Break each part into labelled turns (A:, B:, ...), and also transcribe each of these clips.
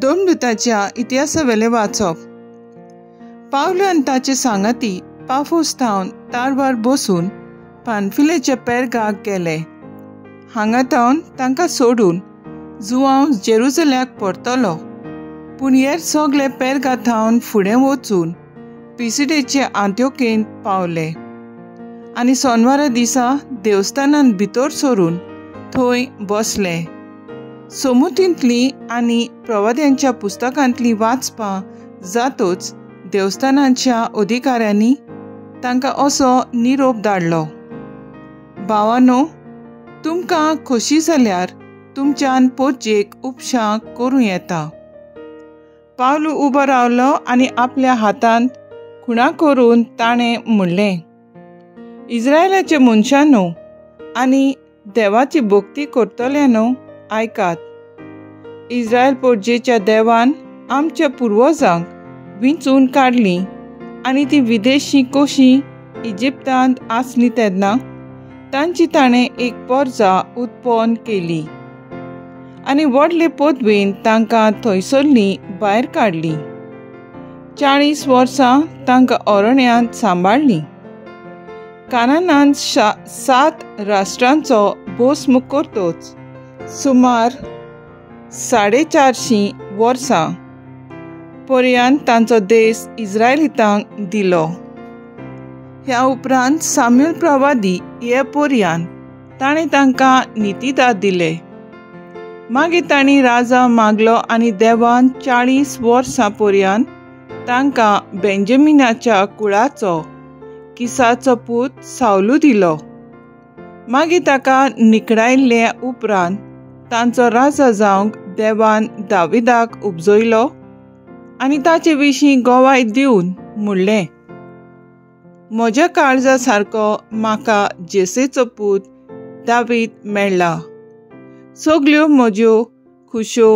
A: दोमदुताच्या इतिहासावेलें वाचप. पावलो आनी ताचे सांगाती पाफोस थावन तारवार बसून पानफिलेच्या पेरगाक गेले. हांगा थावन तांकां सोडून जुआंव जेरुजल्याक परतलो, पूण हेर सगळे पेरगा थावन फुडें वचून पिसिडेचे आंत्योकेंत पावले आनी सोनवारा दिसा देवस्थानांत भितर सरून थंय बसले. सोमुतींतली आनी प्रवाद्यांच्या पुस्तकांतली वाचपां जातच देवस्थानाच्या अधिकाऱ्यांनी तांकां असो निरोप धाडलो, भावानो, तुमकां खोशी जाल्यार तुमच्यान पोचेक उपशा करूं येता. पावलू उबो रावलो आनी आपल्या हातांत खुणा करून ताणें म्हणलें, इस्रायलाचे मनशांनो आनी देवाची भक्ती करतल्यानो, आयकात. इस्रायल पोरजेच्या देवान आमच्या पुर्वजांक विंचून काडली आनी ती विदेशी कशी इजिप्तांत आसली तेन्ना तांची ताणें एक पोरजा उत्पन्न केली आनी व्हडले पदवेन तांकां थंयसरली भायर काडली. 40 वर्सां तांकां अरण्यांत सांबाळ्ळीं. कानानांत 7 राष्ट्रांचो भस्म करतोच सुमार 450 वर्सां पर्यंत तांचो देश इस्रायलितांक दिलो. ह्या उपरांत साम्युल प्रवादी हे पर्यंत ताणें तांकां नितिदाद दिले. मागीर तांणी राजा मागलो आनी देवान 40 वर्सां पर्यंत तांकां बेंजामिनाच्या कुळाचो किसाचो पूत सावलू दिलो. मागीर ताका निकडायल्ले उपरांत तांचो राजा जावंक देवान दाविदाक उपजयलो आनी ताचे विशीं गवाय दिवन म्हणलें, म्हज्या काळजा सारको म्हाका जेसेचो पूत दावीद मेळ्ळा, सगल्यो म्हज्यो खुश्यो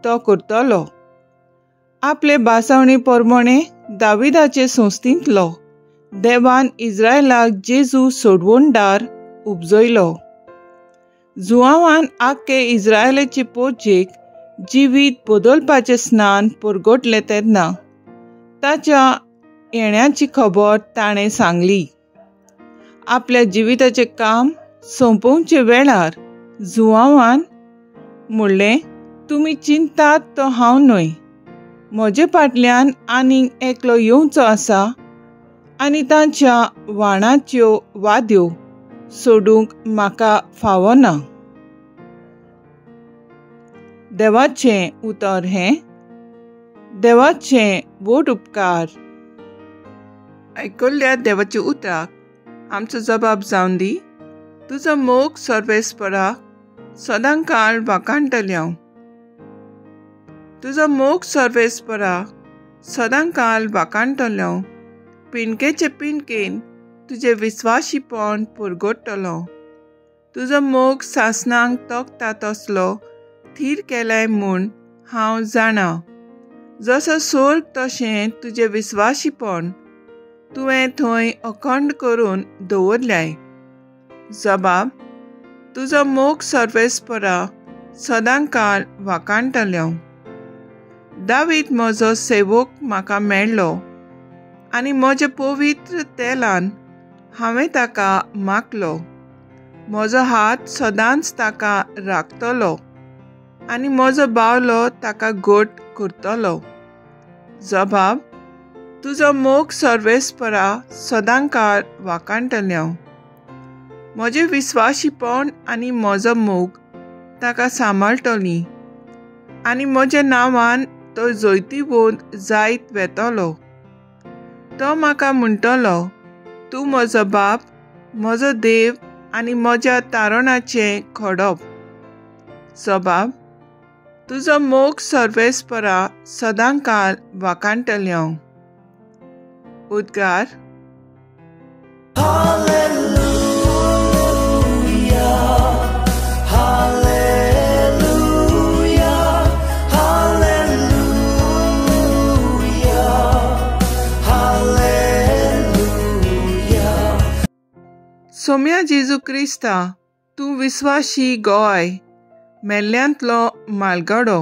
A: तो करतलो. आपले भासावणी प्रमाणे दाविदाचे संस्थेंतलो देवान इस्रायलाक जेजू सोडवणदार उपजयलो. जुआवान आख्खे इस्रायलाचे पोजेक जिवीत बदलपाचें स्नान परगटलें तेन्ना ताच्या येण्याची खबर ताणें सांगली. आपल्या जिविताचें काम सोंपोवचे वेळार जुआवान म्हणलें, तुमी चिंतात तो हांव न्हय, म्हजे फाटल्यान आनीक एकलो येवचो आसा आनी तांच्या वाणाच्यो वाद्यो सोडूंक म्हाका फावना. देवाचें उतर हें. देवाचें व्हड उपकार. आयकल्ल्या देवाच्या उतराक आमचो जबाब जावन दी. तुजो मोग सर्वेस्परा सदां काळ वाखाणटलें हांव. तुजो मोग सर्वेस्परा सदां काळ वाखाणटलें हांव. पिणकेचे पिणकेन तुजें विस्वाशीपण पुरगोडटलो. तुजो मोग सासणांक तोखता तसलो थीर केलाय म्हूण हांव जाणा. जसो सोर्ग तशें तुजें विस्वाशीपण तुवें थंय अखंड करून दवरल्याय. जबाब, तुजो मोग सर्वेस्परा सदां काळ वाखाणटलें हांव. दावीद म्हजो सेवक म्हाका मेळ्ळो आनी म्हज्या पवित्र तेलान हांवें ताका मागलो. म्हजो हात सदांच ताका राखतलो आनी म्हजो बावलो ताका घट करतलो. जबाब, तुजो मोग सर्वेस्परा सदां काळ वाखाणटलें हांव. म्हजें विस्वाशीपण आनी म्हजो मोग ताका सांबाळटली आनी म्हज्या नांवान तो जैतिवंत जायत वेतलो. तो म्हाका म्हणटलो, तूं म्हजो बाप, म्हजो देव आनी म्हज्या तारणाचें खडप. जबाब, तुजो मोग सर्वेस्परा सदां काळ वाखाणटलें हांव. उद्गार. सोम्या जेजू क्रिस्ता, तूं विस्वाशी गोवाय, मेल्ल्यांतलो मालगाडो.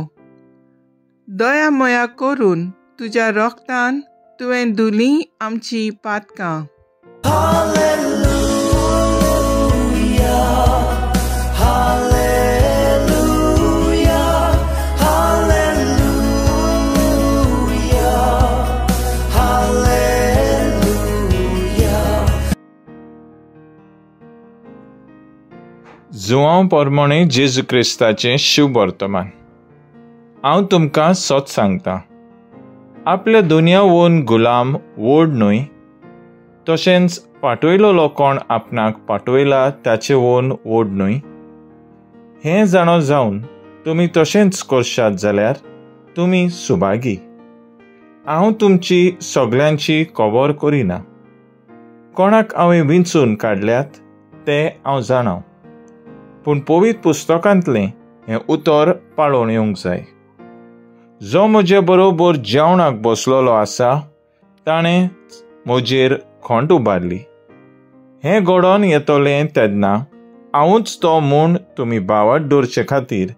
A: दया मया करून तुज्या रोगतान तुवें धुली आमची पातकां.
B: जुआंव परमणे जेजू क्रिस्ताचें शुभ वर्तमान. हांव तुमकां सत सांगता, आपल्या दुनिया वोन गुलाम व्हड न्हय, तशेंच पाटयलोलो कोण आपणाक पाटयला ताचे वोन व्हड न्हय. हें जाणो जावन तुमी तशेंच करशात जाल्यार तुमी सुभागी. हांव तुमची सगल्यांची खबर करिना, कोणाक हांवें विंचून काडल्यात तें हांव जाणा, पूण पवित्र पुस्तकांतलें हें उतर पाळोवन येवंक जाय. जो म्हजे बरोबर जेवणाक बसलेलो आसा ताणें म्हजेर खोंट उबारली. हें घडोवन येतलें तेन्ना हांवूच तो म्हूण तुमी भावार्थ दवरचे खातीर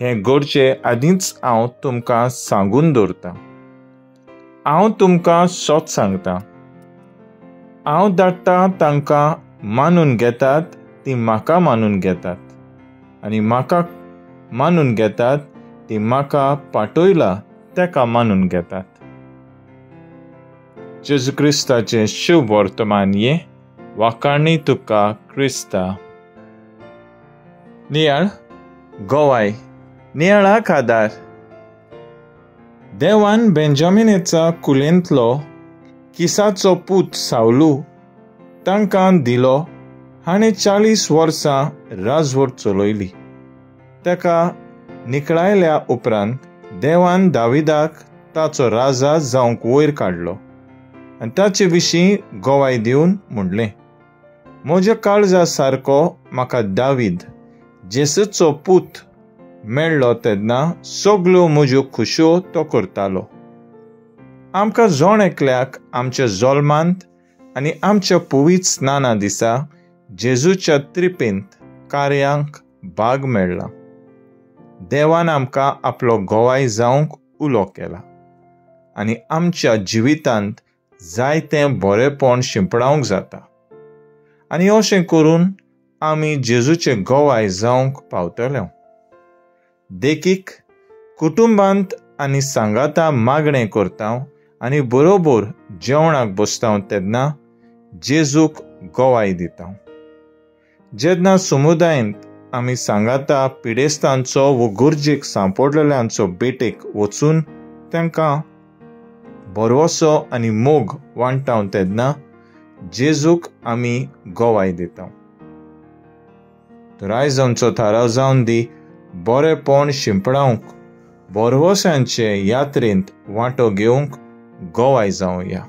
B: हें घडचे आदींच हांव तुमकां सांगून दवरतां. हांव तुमकां सत सांगता, हांव धाडटा तांकां मानून घेतात ती म्हाका मानून घेतात, आनी म्हाका मानून घेतात ती म्हाका पाटयला तेका मानून घेतात. जेजू क्रिस्ताचें शुभ वर्तमान ये वाखाणी तुका क्रिस्ता. नियाळ गोवाय नियाळाक आदार. देवान बेंजामिनेचा कुलेंतलो किसाचो पूत सावलू तांकां दिलो. हाणें 40 वर्सां राजवट चलयली. ताका निकळायल्या उपरांत देवान दाविदाक ताचो राजा जावंक वयर काडलो आनी ताचे विशीं गोवाय दिवन म्हणलें, म्हज्या काळजा सारको म्हाका दावीद जेसूचो पूत मेळ्ळो तेन्ना सगल्यो म्हज्यो खुश्यो तो करतालो. आमकां जण एकल्याक आमच्या जल्मांत आनी आमच्या पवित्र स्नाना दिसा जेजूच्या त्रिपेंत कार्यांक भाग मेळ्ळा. देवान आमकां आपलो गोवाय जावंक उलो केला आनी आमच्या जिवितांत जायतें बरेंपण शिंपडावंक जाता, आनी अशें करून आमी जेजूचे गोवाय जावंक पावतले. देखीक, कुटुंबांत आनी सांगाता मागणें करता आनी बरोबर जेवणाक बसता तेन्ना जेजूक गोवाय दिता. जेन्ना समुदायांत आमी सांगाता पिडेस्तांचो वो गरजेक सांपडलेल्यांचो भेटेक वचून तांकां भरवसो आनी मोग वांट्टा तेन्ना जेजूक आमी गोवाय दिता. तर आयज आमचो थाराव जावन दी बरेंपण शिंपडावंक भरवश्यांचे यात्रेंत वांटो घेवंक गोवाय जावया.